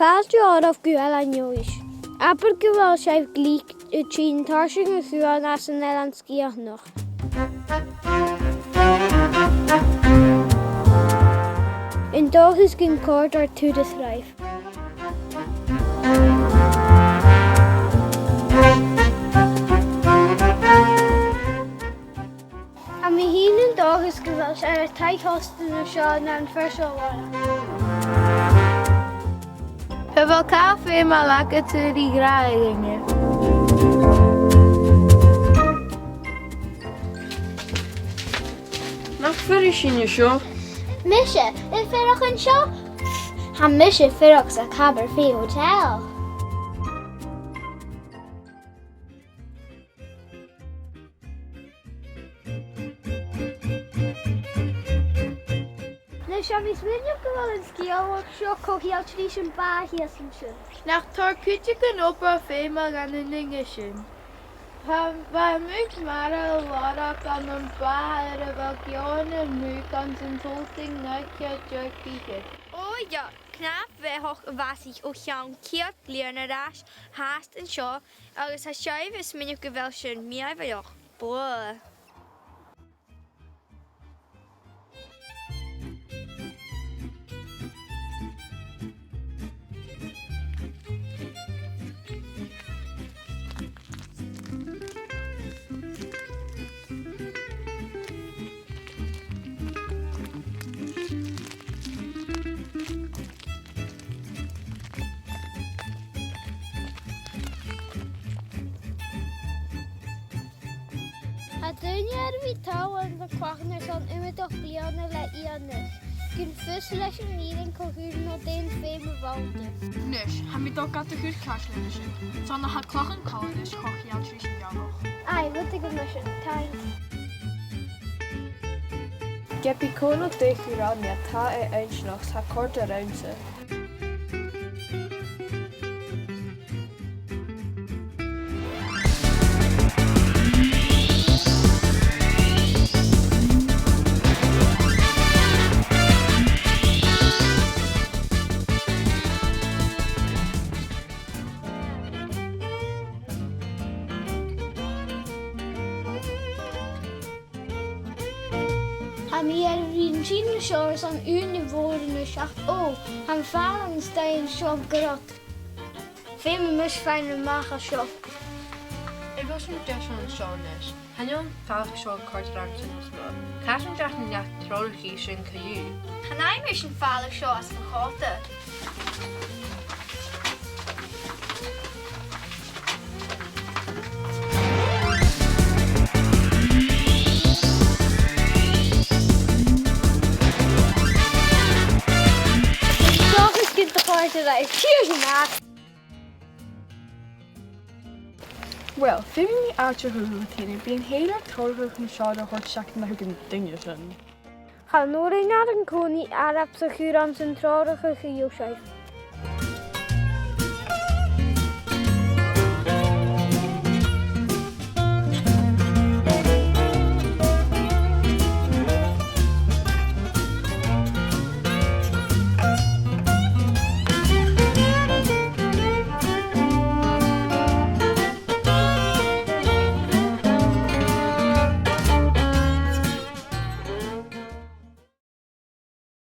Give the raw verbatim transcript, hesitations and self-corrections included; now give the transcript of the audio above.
Fàilte oirbh gu Eilean Leòdhais. Abair gu bheil sibh glic a' tighinn tarsainn a' chuain às an Eilean Sgitheanach. An dòchas gun còrd ar turas ribh. Tha mi fhìn an dòchas gu bheil sibh air taigh-òsta an seo an fhear seo a-màireach. A bheil càil feumail agad ri ràdh dhuinne? Nach fuirich sinn an seo? Mise, a' fuireach an seo? Tha mise a' fuireach sa Cabernet Hotel. Leis, tha mi a' smaoineachadh gu bheil an sgeulachd seo co-cheangailte ris am bath shìos an sin. Nach toir cuideigin obair fheumail dhan an duine sin? Bha, bha muc-mhara a' lorg ann am bath air a bheil geòidh na muc anns an t-Sultain naoi ceud deug fichead. Ò, yeah, cnap-bheathach a bhàsaich o chionn ceud bliadhna air ais fhathast an seo, agus tha sibh a' smaoineachadh gu bheil sin mìorbhaileach. Blah. Tha daoine air a bhith a' togail na clachan airson iomadach bliadhna le iongnadh, gun fios leis an fhìrinn co-dhiù no dè am feum a bh' annta. A-nis, tha mi a' dol gad chur ceart leis sin, 's ann a tha clachan colaidh ris co-cheangailte ris an ghealach. Aidh, rud a ghabh mise, thanks. Ge b' e cò no dè chuir ann iad, tha e inntinneach, tha e a' còrdadh riumsa. Tha mi air a bhith a' tighinn an seo airson ùine mhòr an-seo. Ò, tha am fàileadh an staigh an seo grod. Feumaidh mise faighinn a-mach à seo. A bheil sinn deiseil an seo a-nis? Chan eil am fàileadh seo a' còrdadh riumsa nas motha. Carson nach deach an neach-treòrachaidh sin co-dhiù? Chan fhaigh mise am fàileadh seo às mo chòta. Is dòcha gun do chòrd e ribh. Cheers, a mhac. Uill, feumaidh mi aideachadh dhut fhèin, bidh an fhèill air treòrachadh an seo a thoirt seachad na thuig an duine sin. Chan urrainn dhan an-còmhnaidh earbsa a chur anns an treòrachadh a gheibh sibh.